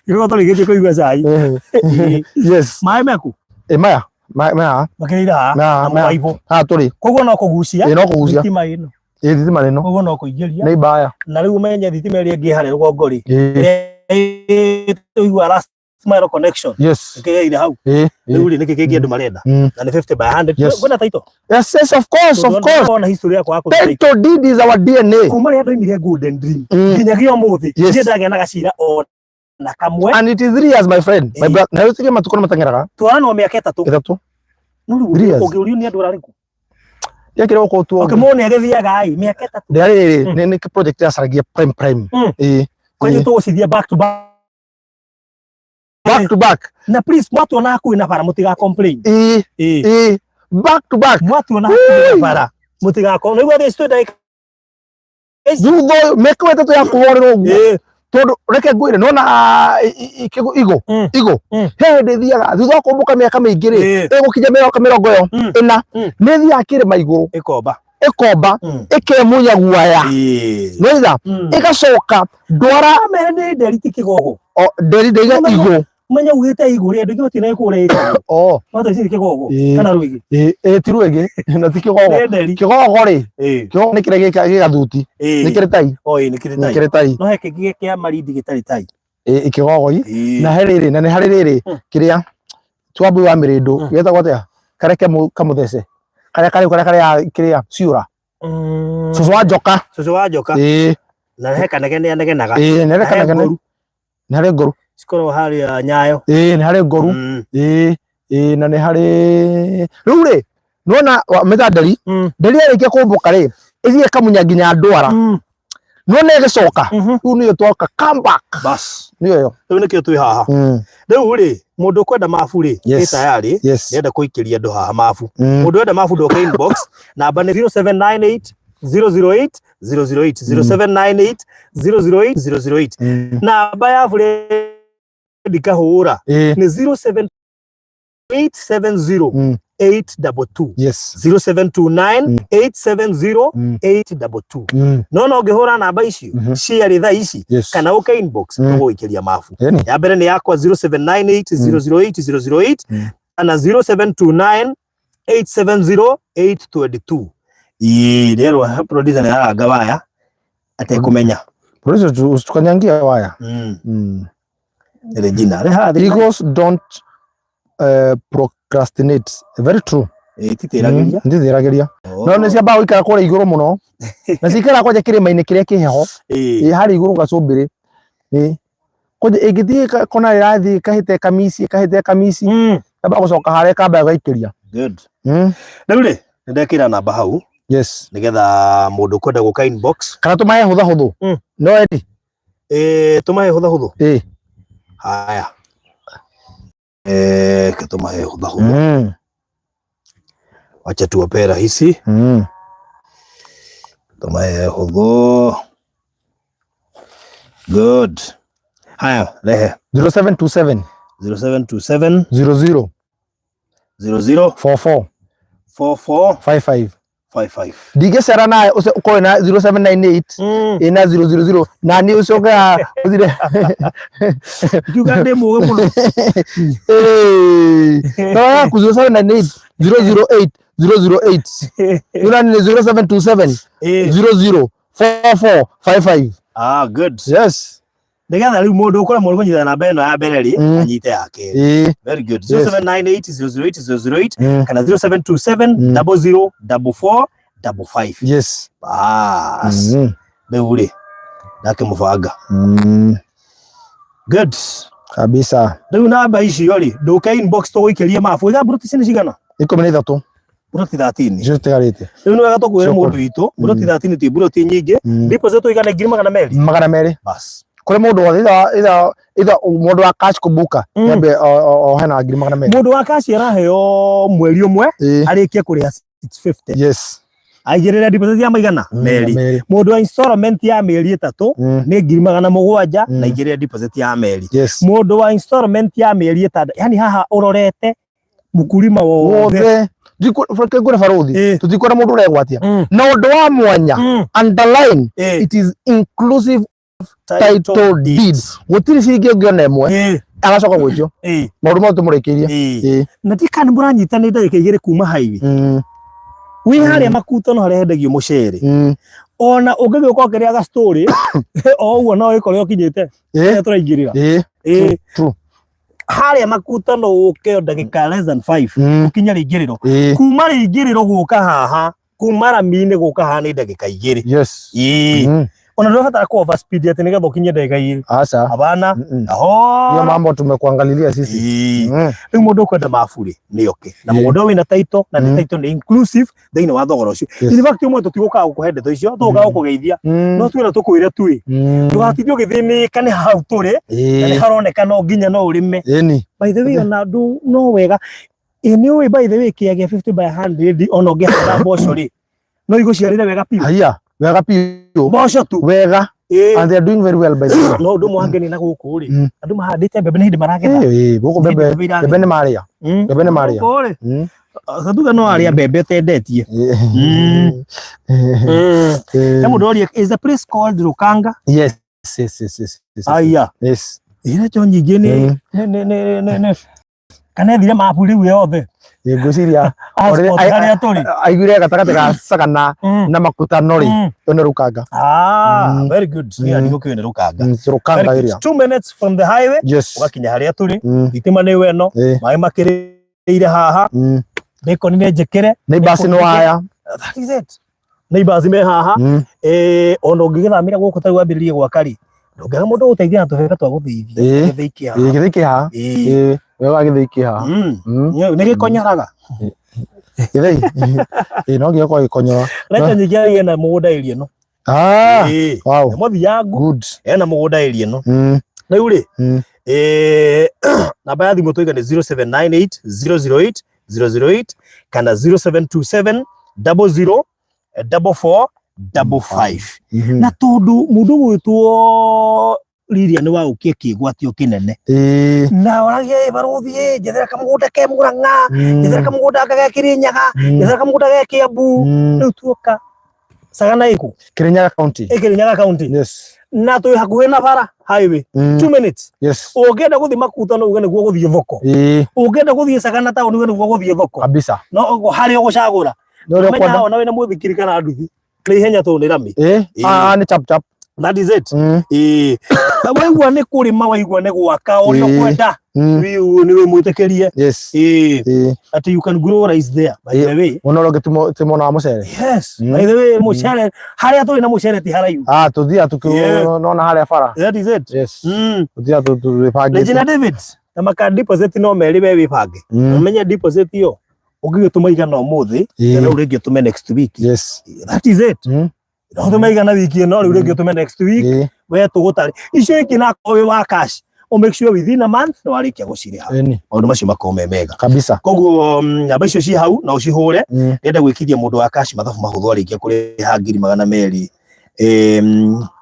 Gĩkorwo tũrĩkĩtie kũigua cai. Ĩĩ. Yes. Maĩ meku? Ĩ maya. Maya. Makĩrĩire haha Maya, na maya. mũbaibũ. Haha tũrĩ. Koguo no kũgucia. Ĩ no kũgucia. Thitima ĩno. Ĩ thitima ĩno. Koguo no kũingĩria. Nĩ ibaya. Na rĩu ũmenye thitima ĩrĩa ĩngĩ harĩa rũgongo rĩ. Ĩ. Ĩrĩa tũiguaga last mile connection. Yes. Ĩkĩgereire hau. Ĩ. Rĩu rĩ nĩkĩ kĩngĩ andũ marenda? Na nĩ 50 by 100. Yes. Kwĩna title? Yes, yes, of course, of course. Ona history yakwa ya kũruta Title deed is our DNA. Kuma rĩrĩa ndoimire Golden Dream nginyagia ũmũthĩ Yes. ndirĩ ndagĩa na gacira o na kamwe. And it is 3 years, my friend. My Ĩĩ. brother. Na rĩu matukũ nĩ mateng'eraga. Twaranwo mĩaka 3. 3. No rĩu 3 years. ũngĩũrio nĩ andũ ararĩkũ? Ndiakĩrĩ gũkorwo tu Okay, mũndũ nĩ agĩthiaga ĩ mĩaka 3. Ndĩrarĩ rĩ, nĩ project yacaragia prime prime. Ĩĩ. Kwanyu tũgũcithia back to back. Back to back. Na please mwatuona hakuhĩ na bara mũtiga complain. Ĩĩ. Ĩĩ. Ĩĩ. Back to back. Mwatuona hakuhĩ na bara mũtiga complain. Nĩguo thĩ twĩ ndagĩka Thutha ũyũ mĩaka 3 ya kũhorera ũguo. Ĩĩ. Tondũ reke ngwĩre nona igũ igũ he hĩndĩ ĩthiaga thutha wa kũmbũka mĩaka mĩingĩ rĩ, ĩgũkinya mĩaka mĩrongo ĩyo ĩna, nĩ ĩthiaga kĩrĩma igũrũ. Ĩkomba. Ĩkomba, ĩkemunya guaya. Nĩwaigua? Ĩgacoka ndwara. Mere nĩ nderi ti kĩgogo. Nderi ndaiga igũ. Menya ugĩte igũ rĩ, andũ aingĩ matirĩ kũrĩa ĩtagwo. Oh. Mata ici kĩgogo kana rwĩgĩ. Ĩĩ, ti rwĩgĩ na ti kĩgogo. Nĩ nderi. Kĩgogo rĩ, kĩgogo nĩ kĩrĩa gĩgathuti. Nĩ kĩrĩ tai. O ĩĩ, nĩ kĩrĩ Nĩ tai. kĩrĩ tai. No he kĩngĩ kĩa marindi gĩtarĩ tai. Ĩĩ, kĩgogo i. Na he rĩrĩ, na nĩ harĩ rĩrĩ kĩrĩa twambui wa mĩrĩndũ gĩtagwo atĩa? Karĩa kamũthece. Karĩa karĩ karĩa karĩa kĩrĩa ciũra. Cũcũ wa njoka. Cũcũ wa njoka. Ĩĩ. Na he kanegene anegenaga. Ĩĩ, nĩ harĩ kanegene. Nĩ harĩ ngoru. Cikoragwo harĩa Nyayo. Ĩĩ, nĩ harĩ ngoru. Ĩĩ, ĩĩ, na nĩ harĩ rĩu rĩ, nĩwona mĩta nderi, nderi yarĩkia kũmbũka rĩ, ĩthiĩ ĩkamunya nginya ndwara. Nĩwona ĩgĩcoka, rĩu nĩyo twoka come back. Bas. Nĩyo ĩyo. Rĩu nĩkĩo twĩ haha. Rĩu rĩ, mũndũ ũkwenda mabu rĩ, Yes. ĩ tayarĩ. Yes. Ndĩrenda kũikĩria andũ haha mabu. Mũndũ wenda mabu ndoke inbox, namba nĩ 0798 008 008, 0798 008 008. Namba ya Fred Kahũra nĩ 07870 822. 0729 870 822. No no ngĩhũra namba icio ciarĩ thaa ici kana ũke inbox, tũgũgĩkĩria mabu. Ĩni. Ya mbere nĩ yakwa, 0798 008 008, kana 0729 870 822. Ĩĩ, rĩerwo producer nĩ aranga waya atekũmenya. Producer, usitukanyangie waya. Regina reha. Eagles don't procrastinate. Very true. Titĩragĩria. Ndithĩragĩria. No nĩ ciambaga gũikara kũrĩa igũrũ mũno. Na cikaraga kwanja kĩrĩma-inĩ kĩrĩa kĩheho. Ĩ harĩa igũrũ gacũmbĩrĩ. Ĩ. Kwanja ĩngĩthiĩ kona ĩrathiĩ ĩkahĩte kamici, ĩkahĩte kamici. Yamba gũcoka harĩa ĩkamba ĩgaikĩria. Good. Rĩu rĩ, nĩ ndekĩra namba hau nĩgetha mũndũ ũkwenda gũka inbox. Kana tũmahe hũtha hũthũ. No edi. Ĩ, tũmahe hũtha hũthũ. Ĩ. Haya. Ke tũmahe hũtha hũthũ. Wacha tuwape rahisi. Tũmahe hũthũ. Good. Haya, rehe. 0727 0727 00 00 44 44 55. 55. Ndingĩcera nawe ũcio ũkorwo na 0798 ĩna 000 na niĩ ũcoke ũthire. Ngiuga ndĩ mũgĩ mũno. Ĩĩ. Namba yaku 0798 008 008, ĩna nĩ 0727 00 44 55. Ah, good. Yes. Nĩgetha rĩu mũndũ ũkũremwo nĩ kũnyita namba ĩno ya mbere rĩ, anyite ya kerĩ. Very good. 0798 008 008 kana 0727 00 44 55. Bas. Rĩu rĩ, ndakĩmũbanga. Good. Kabisa. Rĩu namba icio rĩ, ndũke inbox tũgũikĩrie mabu. Iga mburoti ici nĩ cigana? 13. Mburoti 13. Icio citigarĩte. Rĩu nĩ wega tũkwĩre Cio mũndũ witũ, mburoti 13 ti mburoti nyingĩ. Deposit tũigane 200,000? 200. Bas. Kũrĩ mũndũ wothe, either mũndũ wa cash kũbuka yambe ohe na 200,000. Mũndũ wa cash araheo mweri ũmwe arĩkie kũrĩha 650. Aigĩrĩre deposit ya maigana merĩ. Merĩ. Mũndũ wa installment ya mĩeri 3 nĩ 700,000 na igĩrĩre deposit ya merĩ. Mũndũ wa installment ya mĩeri 6, yani haha ũrorete mũkulima wothe. Wothe. Ngwĩre barothi, tũtikwenda mũndũ ũregwatia na ũndũ wa mwanya. Underline, it is inclusive title deed. Gũtirĩ ciringi ĩngĩ ona ĩmwe agacoka gwĩtio. Maũndũ mothe tũmũrĩkĩirie. Na ti kana mũranyita nĩ ndagĩka 2 kuma highway. Wĩ harĩa Makutano harĩa hendagio mũcere. Ona ũngĩgĩũka ũkĩrĩaga story o ũguo no ĩkore ũkinyĩte harĩa tũraingĩrĩra. True, true. Harĩa Makutano ũke ndagĩka less than 5 ũkinye rĩingĩrĩro. Kuma rĩingĩrĩro gũka haha, kuma rami-inĩ gũka haha nĩ ndagĩka 2. Ona ndũrabatara kũ over speed atĩ nĩgetha ũkinye ndagĩka 2. Aca. Hapana. Hiyo Aho. mambo tumekuangalilia sisi. Rĩu mũndũ ũkwenda mabu rĩ, nĩ oke na mũgũnda ũyũ wĩna title na nĩ title nĩ inclusive thĩinĩ wa thogora ũcio. In fact ũmwe tũtigũkaga gũkũhe ndeto icio, tũgũkaga gũkũgeithia, no twĩra tũkwĩre tuĩ ndũgatinde ũgĩthĩnĩka nĩ hau tũrĩ na nĩ haroneka no nginya no ũrĩme. Ĩni. By the way, ona andũ no wega ĩ nĩ ũĩ, by the way, kĩea gĩa 50 by 100 ona ũngĩhanda mboco rĩ, no igũciarĩre wega biũ. Haya, wega biũ. Mboco tu. Wega. And they are doing very well, by the way. No ũndũ ũmwe wangenia na gũkũ rĩ, andũ mahandĩte mbembe nĩ hĩndĩ maragetha. Ĩĩ, gũkũ mbembe Mbembe iragetha. Mbembe nĩ marĩa. Mbembe nĩ marĩa. Gũkũ rĩ, Gatuga no arĩa mbembe ũtendetie. He mũndũ oria, is the place called Rukanga? Yes. Aya. Yes. Ira nyingĩ nĩ nĩ nĩ nĩ nĩ kana ethire mabu rĩu yothe. Ngwĩciria Passport harĩa tũrĩ. Aiguire gatagatĩ ga Sagana na Makutano rĩ, ĩyo nĩ Rukanga. Ah, very good. Niĩ ndigũkĩũĩ nĩ Rukanga. Rukanga Very good. area. 2 minutes from the highway ũgakinya harĩa tũrĩ. Thitima nĩ ĩno, maĩ makĩrĩire haha, bacon nĩ njĩkĩre. Neighbors nĩ waya. That is it. Neighbors me haha. Ona ũngĩgĩthamĩra gũkũ tarĩu wambĩrĩrie gwaka rĩ, ndũngĩaga mũndũ ũgũteithia na tũbebe twa gũthĩithia. Gĩthĩi kĩa haha. Gĩthĩi kĩ haha. Ĩĩ, wega gĩthĩi kĩ haha. Nĩ gĩkonyoraga. Gĩthĩi. Ĩĩ, no nginya gũkorwo gĩkonyora. Reke nyingĩ ena mũgũnda area ĩno. Ah, wow. Nĩ mũthiangu. Good. Ena mũgũnda area ĩno. Rĩu rĩ, Mm. namba ya thimũ tũiga nĩ 0798 008 008 kana 0727 00 44 55. Na tondu mundu gwitwo Lilian wa ukie kigwatio kinene na oragia, "Baruthi, njethera kamugunda ke Murang'a, njethera kamugunda ge Kirinyaga, njethera kamugunda ge Kiambu." Riu tuoka Sagana iku? Kirinyaga County. Kirinyaga County. Yes. Na twi hakuhi na bara highway, 2 minutes. Ungienda guthi Makuta no uge niguo guthie thoko, ungienda guthie Sagana town uge niguo guthie thoko. Kabisa. No haria ugucagura. Nĩ ũrĩa menya ũkwenda. Ona wina muthikiri kana nduthi nĩ ihenya tu nĩ rami. Ah, nĩ chap chap. That is it. Waigua nĩ kũrĩma, waigua nĩ gwaka, ũrĩa ũkwenda, nĩ wĩ mwĩtĩkĩrie. Atĩ you can grow rice there, by the way. Mũno ũrĩa ũngĩ ti mwena wa mũcere. Yes. By the way, mũcere harĩa tũrĩ na mũcere ti haraihu. Ah, tũthiaga tukĩona harĩa bara. That is it. Yes. Tũthiaga tũrĩbangĩte. Regina David na maka deposit no merĩ we wĩbange. Ũmenye deposit ĩyo ũngĩgĩtũma igana ũmũthĩ, na rĩu rĩngĩ ũtũme next week. That is it. No ũtũme igana wiki ĩno, rĩu rĩngĩ ũtũme next week. We tũgũtarĩ icio ingĩ na wĩ wa cash, o make sure within a month nĩ warĩkia gũcirĩha. Maũndũ macio makorwo me mega. Kabisa. Koguo namba icio ci hau no ũcihũre. Ndĩrenda gwĩkithia mũndũ wa cash mathabu mahũthũ, arĩkia kũrĩha 200,000,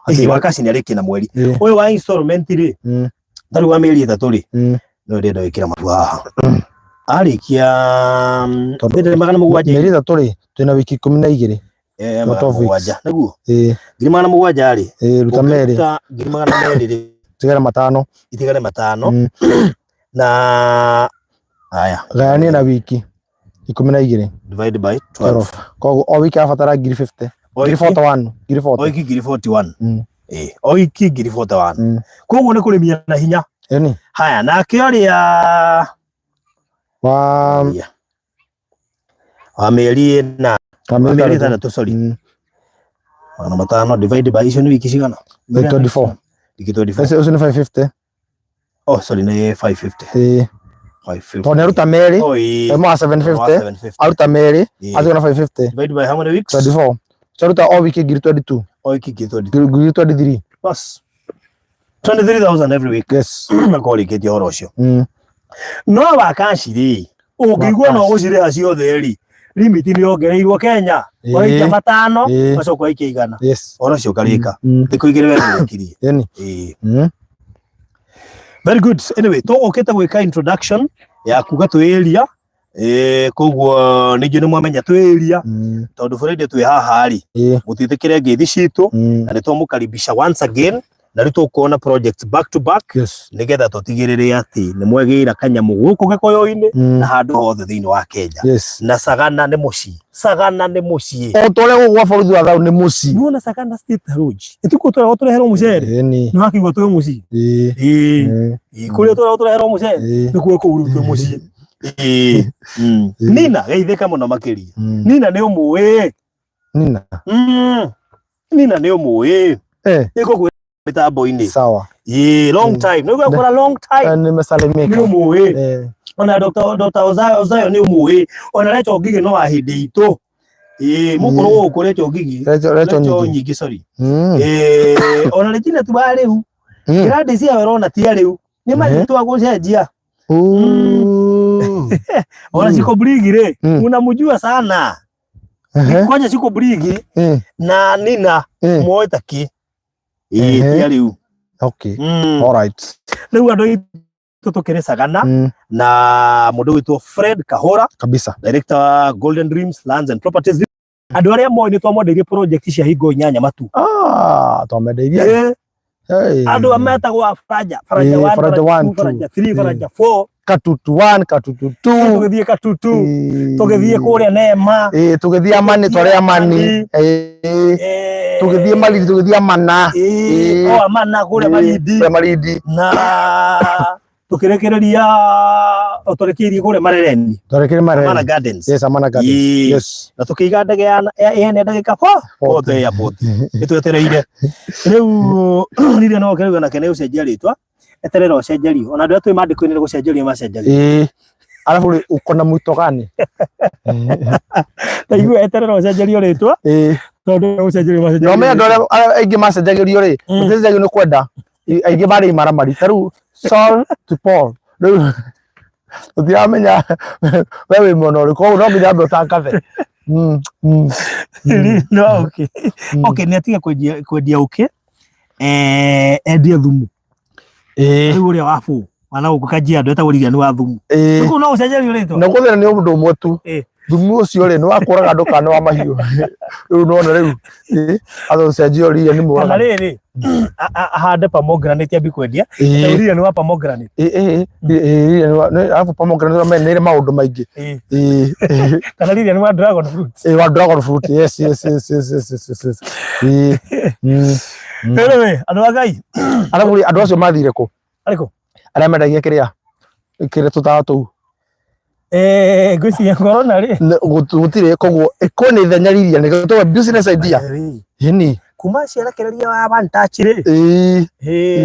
hihi wa cash nĩ arĩkie na mweri. Ũyũ wa installment rĩ, tarĩu wa mĩeri 3 rĩ, no ndĩrenda gwĩkĩra mabu haha arĩkia Tondũ- ndĩrenda 700. Mĩeri 3 rĩ, twĩna wiki 12. Magana 12 weeks. mũgwanja nĩguo, 700,000 rĩ, Ruta merĩ. ũngĩruta 200,000 rĩ, Tigara matano. Itigare matano. Na haya. Gayania na wiki 12. Divide by 12. Koguo o wiki abatara ngiri 50. O Ngiri wiki 41, ngiri o 40. wiki ngiri 41. O wiki ngiri 41. Koguo nĩ kũrĩmia na hinya. Ĩni. Haya, nake ũrĩa Wa wa mĩeri 4, wa wa mĩeri mĩeri 6. 6, sorry. 500 divide by icio nĩ wiki cigana? Nĩ 24. Wiki 24. Ũcio nĩ 550. Oh, sorry, nĩ 550. 550. Tondũ nĩ aruta merĩ. Oh, ĩĩ. Ĩmwe wa 750. 750. Aruta merĩ. Atigwo na 550. Divide by how many weeks? 24. So aruta o wiki ngiri 22. O wiki ngiri 22. Ngiri 23. Bas, 23,000 every week. Makorwo rĩkĩtie ũhoro ũcio. No wa cash rĩ, ũngĩigua no gũcirĩha ciothe rĩ, limit nĩ yongereirwo Kenya. Waikia matano, wacoka waikia 100. Ũhoro ũcio ũkarĩka thikũ 2 we nĩũrĩkirie. Ĩni. Very good. Anyway, tũgũkĩte gwĩka introduction ya kuga twĩ area, koguo ningĩ nĩ mwamenya twĩ area, tondũ Friday twĩ haha rĩ, mũtwĩtĩkĩre ngeithi citũ, na nĩ twamũkaribisha once again, na rĩu tũkuona projects back to back, nĩgetha tũtigĩrĩre atĩ nĩ mwegĩra kanyamũ gũkũ Gĩkũyũ-inĩ na handũ hothe thĩinĩ wa Kenya. Na Sagana nĩ mũciĩ, Sagana nĩ mũciĩ. O ta ũrĩa gũkũ gwa borithi wa thayũ nĩ mũciĩ. Nĩwona Sagana State Lodge ĩtukũ tũragwo tũreherwo mũcere? Nĩ wakĩigua twĩ mũciĩ? Ĩĩ, kũrĩa tũragwo tũreherwo mũcere, nĩkuo kũu rĩu twĩ mũciĩ. Ĩĩ. Nina geithĩka mũno makĩria. Nina nĩ ũmũĩ? Nina. Nina nĩ ũmũĩ? Ĩkũkwĩra mĩtambo-inĩ. Sawa. Ĩĩ, long time nĩ ũgakora, long time. Nimesalimika. Nĩ ũmũĩ? Ona Dr. Ozayo, Ozayo nĩ ũmũĩ? Ona Recho Ngigĩ no wa hĩndĩ itũ. Ĩĩ, mũkũrũ gũkũ Recho Ngigĩ. Recho Recho Nyingĩ. Nyingĩ, sorry. Ona Regina tu wa rĩu. Gladys ĩyo ĩrona ti rĩu nĩ marĩtwa gũcenjia. Ona Ciko Brigi rĩ, unamjua sana. Kwanja Ciko Brigi na Nina moĩ ta kĩ? Ĩĩ, ti rĩu. Okay. All right. Rĩu andũ aitũ tũkĩrĩ Sagana na mũndũ witũ Fred Kahora, Kabisa. director wa Golden Dreams Lands and Properties. Andũ arĩa moĩ nĩ twamwendeirie project cia hingo inyanya matu. Ah, twamendeirie. Hey. Andũ a metagwo a Faraja, Faraja 1, Faraja Faraja 1, 2, Faraja 3, Faraja 4. Katutu 1, Katutu 2. Tũgĩthiĩ Katutu, tũgĩthiĩ kũrĩa Nema. Tũgĩthiĩ Amani, twarĩ Amani. Tũgĩthiĩ Malindi, tũgĩthiĩ Amana. O Amana kũrĩa Malindi. Kũrĩa Malindi. Na tũkĩrekereria tũrekereirie kũrĩa Marereni. Twarekire Amana Marereni. Gardens. Yes, Amana Gardens. Yes. Na tũkĩiga ndege ya ndagĩka four airport nĩtwetereire rĩu rĩrĩa no kĩrauga nake nĩ gũcenjia rĩtwa, eterera ũcenjerio, ona andũ arĩa twĩ mandĩko-inĩ nĩ gũcenjerio macenjagia. Alafu rĩ, uko na mwito gani? Ta igua, eterera ũcenjerio rĩtwa, tondũ nĩ gũcenjerio No macenjagia. menya andũ arĩa aingĩ macenjagĩrio rĩ, macenjagio nĩ kwenda. Aingĩ marĩ imaramari ta rĩu Saul to Paul rĩu tũtiramenya we wĩ mwena ũrĩkũ, koguo no nginya ambe ũtangathe. No okay. Okay, nĩ atige kwendia kwendia ũkĩ, endie thumu. Rĩu ũrĩa wa bũ wana gũkũ Kajiado etagwo Lilian wa thumu. Kũu no ũcenjerio rĩtwa. Na gũthĩna nĩ ũndũ ũmwe tu. Thumu ũcio rĩ, nĩ wa kũraga andũ kana nĩ wa mahiũ? Rĩu nĩwona rĩu atho ũcenjio Lilian nĩ Kana rĩrĩ, ahande pomegranate ambi kwendia. Etagwo Lilian wa pomegranate. Ĩĩ, arabu pomegranate nĩ ĩrĩ maũndũ maingĩ. Kana Lilian wa dragon fruit. Ĩĩ, wa dragon fruit, yes. Ĩĩ. Anyway, andũ a Ngai. Arabu rĩ, andũ acio mathire kũ? Arĩkũ? Arĩa mendagia kĩrĩa kĩrĩa tũtawa tũu. Ngwĩciria corona rĩ. Gũtirĩ, koguo kwĩna ithenya riria nĩ gũtũma business idea. Ĩni. Kuma ciarekereria wa one touch rĩ.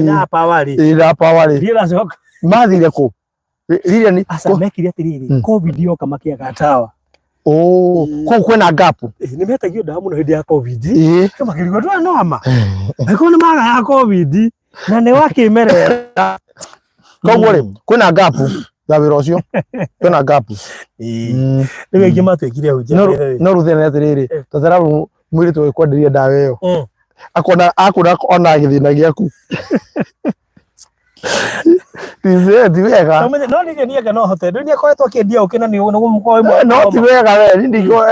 Na power rĩ. Ĩĩ, na power rĩ. Ndiĩ racoka. Mathire kũ? Riria ni Aca mekire atĩrĩrĩ, COVID yoka makĩaga ndawa. Oh, kũu kwĩna gap. Nĩ metagio ndawa mũno hĩndĩ ya COVID. Andũ makĩrigwo ndũa no ama. Angĩkorwo nĩ magaga COVID na nĩ wa kĩmerera. Koguo rĩ, kwĩna gap ya wĩra ũcio. Kwĩna gap. Rĩu aingĩ matuĩkire ahunjia. No rĩu thĩna nĩ atĩrĩrĩ, tazara mũirĩtu ũgĩkwenderia ndawa ĩyo. Akona akona ona gĩthĩna gĩaku. Ti wega. No nĩ niĩ no hote. Rĩu nĩ akoretwo akĩendia ũkĩ na nĩ ũguo. No ti wega we, ni ndiko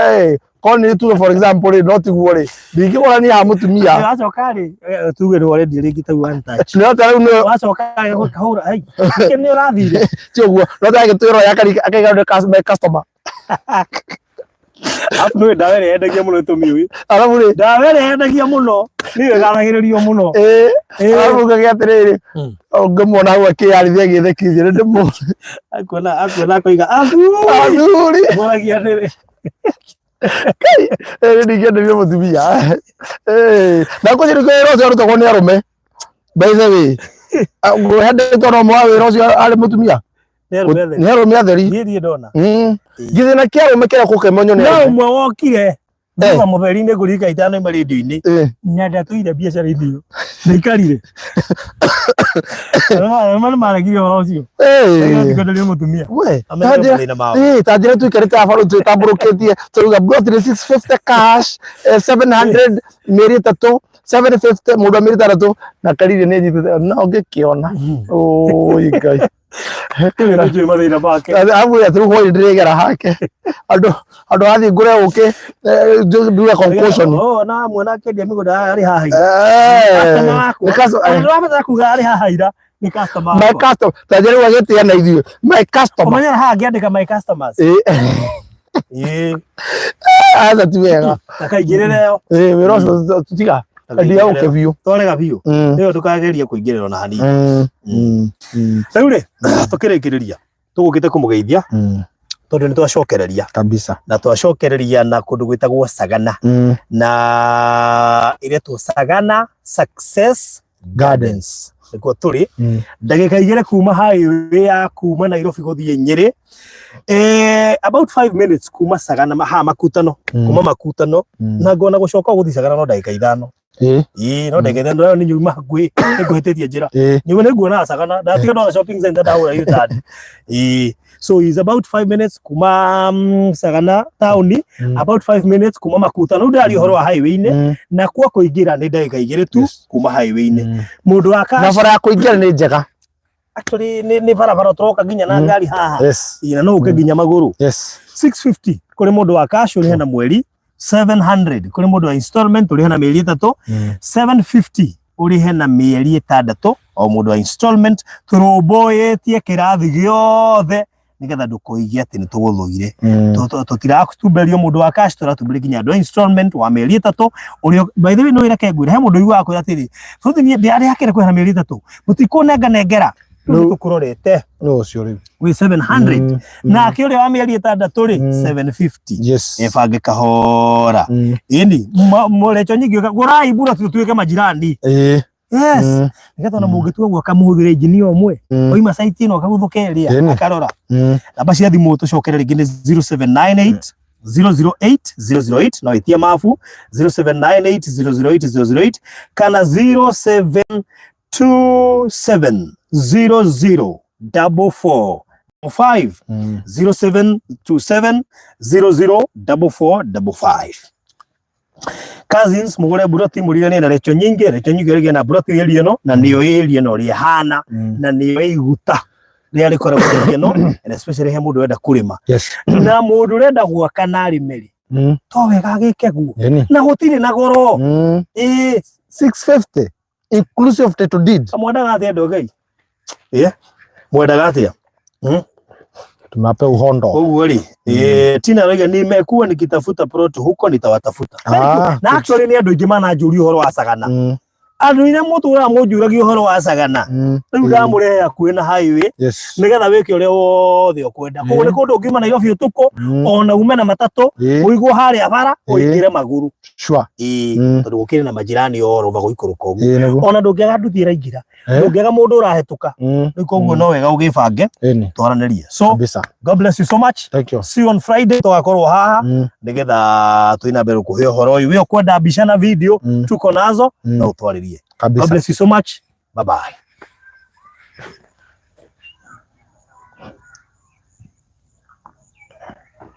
korwo nĩ tuge for example rĩ, no tiguo rĩ, ndingĩgũra niĩ haha mũtumia. Wacoka rĩ, tuge nĩ warendia rĩngĩ ta one touch. No ta rĩu nĩ wacoka rĩ kahũra, ai, nĩ ũrathire. Ti ũguo, no ta agĩtwĩra akaiga nĩ my customer. Arabu nĩ ndawa ĩrĩa yendagia mũno tũmiũĩ. Arabu rĩ, Ndawa ĩrĩa yendagia mũno nĩyo ĩgathagĩrĩrio mũno. Arabu ngagĩa atĩrĩrĩ, ũngĩmuona hau akĩyarithia agĩthekithia nĩ ndĩmũ. Akuona akoiga athuri. Athuri. Moragia atĩrĩ. Kai, ningĩenderio mũtumia. Na ngwĩciria wĩra ũcio arutagwo nĩ arũme. By the way, ngũhendetwo no mwa wĩra ũcio arĩ mũtumia. Nĩ arũme atheri. Niĩ ndona. Githĩ na kĩa arũme kĩrĩa gũkĩmenywo nĩ No ũmwe wokire thutha mũtheri nĩ ngũririka itanoima rĩndiũ-inĩ na ndatũire biacara-inĩ ĩyo ndaikarire. Arũme nĩ maregire ũhoro ũcio. Ndikwenderio mũtumia. We, ta njĩra tuikarĩte haha barũ twĩtambũrũkĩtie tũrauga plot nĩ 650 cash, 700 mĩeri 3, 750 mũndũ wa mĩeri 6 na karire nĩ nyitĩte no ngĩkĩona. Oi Ngai. Nĩnjũĩ mathĩna make. Arabu atĩ rĩu hwaĩ ndĩrĩgera hake. Andũ andũ athiĩ ngũre ũkĩ nduge conclusion. Oh, na mwena akĩendia mĩgũnda arĩ haha ira. Customer wakwa. Ndĩrabatara kuga arĩ haha ira nĩ customer My customer. Ta njĩra rĩu agĩtĩa na ithuĩ. My customer. Ũmenyera haha ngĩandĩka my customers. Ĩĩ. Aca ti wega. Ndakaingĩrĩre ĩyo. Ĩĩ wĩra ũcio tiga. Endia ũke biũ. Twarega biũ. Ĩyo ndũkagerie kũingĩrĩra ona hanini. Rĩu rĩ, tũkĩrĩkĩrĩria tũgũkĩte kũmũgeithia tondũ nĩ twacokereria kabisa na twacokereria na kũndũ gwĩtagwo Sagana na ĩretwo Sagana Success Gardens nĩkuo tũrĩ ndagĩka 2 kuma highway ya kuma Nairobi gũthiĩ Nyĩrĩ, about 5 minutes kuma Sagana haha Makutano, kuma Makutano na ngona gũcoka gũthiĩ Sagana no ndagĩka 5. Ĩĩ no ndagĩka 5 nĩ nyuma hakuhĩ nĩ ngũhĩtĩtie njĩra nyuma nĩ nguona Sagana ndatiga ndona shopping center ndahũra U-turn. Ĩĩ, so is about 5 minutes kuma Sagana taũni, about 5 minutes kuma Makutano. Rĩu ndĩraria ũhoro wa highway-inĩ na kwa kũingĩra nĩ ndagĩka 2 tu kuma highway-inĩ. Mũndũ wa cash na bara ya kũingĩra nĩ njega. Actually nĩ barabara tũroka nginya na ngari haha. Yes. Na no ũke nginya magũrũ. Yes. 650 kũrĩ mũndũ wa cash ũrĩhe na mweri, 700 kũrĩ mũndũ wa installment ũrĩhe na mĩeri 3, 750 ũrĩhe na mĩeri 6 o mũndũ wa installment. Tũrũmbũyĩtie kĩrathi gĩothe nĩgetha ndũkoige atĩ nĩ tũgũthũire. Tũtiratumberio mũndũ wa cash, tũratumberio nginya andũ a installment wa mĩeri 3 ũrĩa by the way no ĩreke ngwĩre he mũndũ ũiguaga kwĩra atĩrĩ bũthi niĩ ndĩarĩhakĩre kwĩha na mĩeri 3 mũtikũnenganengera rĩu tũkũrorete No ũcio rĩu wĩ 700 nake ũrĩa wa mĩeri 6 rĩ 750. Yes. Ebange kahora ĩni mũrecho nyingĩ gũrai mbura tũtuĩke majirani. Yes. Nĩgetha ona mũngĩtua gwaka mũhũthĩre injinia ũmwe oima site ĩno akaguthũka ĩrĩa akarora. Namba cia thimũ tũcokere rĩngĩ nĩ 0798 008 008 no ĩtie mabu 0798 008 008 kana 27 00 44 5 0727 00 44 55. Cousins mugure buroti muriranie na recho nyingi, recho nyingi rĩgĩa na buroti area ĩno na nĩyo area ĩno ũrĩa ĩhana na nĩyo iguta rĩrĩa rĩkoragwo area ĩno, and especially he mũndũ ũrenda kũrĩma na mũndũ ũrenda gwaka na arĩme rĩ, to wega agĩke guo na gũtirĩ na goro. Ĩĩ. 650 inclusive of title deed. Mwendaga atĩa andũ Ngai? Yeah. Mwendaga atĩa? Tumape uhondo. Koguo rĩ, Tina arauga nimekuwa nikitafuta plot huko, nitawatafuta. Na actually nĩ andũ aingĩ mananjũria ũhoro wa Sagana. Andũ arĩa mũtũraga mũnjũragia ũhoro wa Sagana, rĩu ndamũrehe hakuhĩ na highway nĩgetha wĩke ũrĩa wothe ũkwenda. Koguo nĩ kũndũ ũngiuma Nairobi ũtukũ, ona ume na matatũ, ũigwo harĩa bara, ũingĩre magũrũ. Ĩĩ, tondũ gũkĩrĩ na majirani oro gũikũrũka ũguo. Ĩĩ nĩguo. Ona ndũngĩaga nduthi ĩraingĩra, ndũngĩaga mũndũ ũrahĩtũka. Rĩu koguo no wega ũgĩbange twaranĩrie. So Kabisa. God bless you so much. Thank you. See you on Friday, tũgakorwo haha nĩgetha twĩ na mbere kũhe ũhoro ũyũ. We ũkwenda mbica na video, tuko nazo, no ũtwarĩrie. God Kabisa. bless you so much. Bye bye.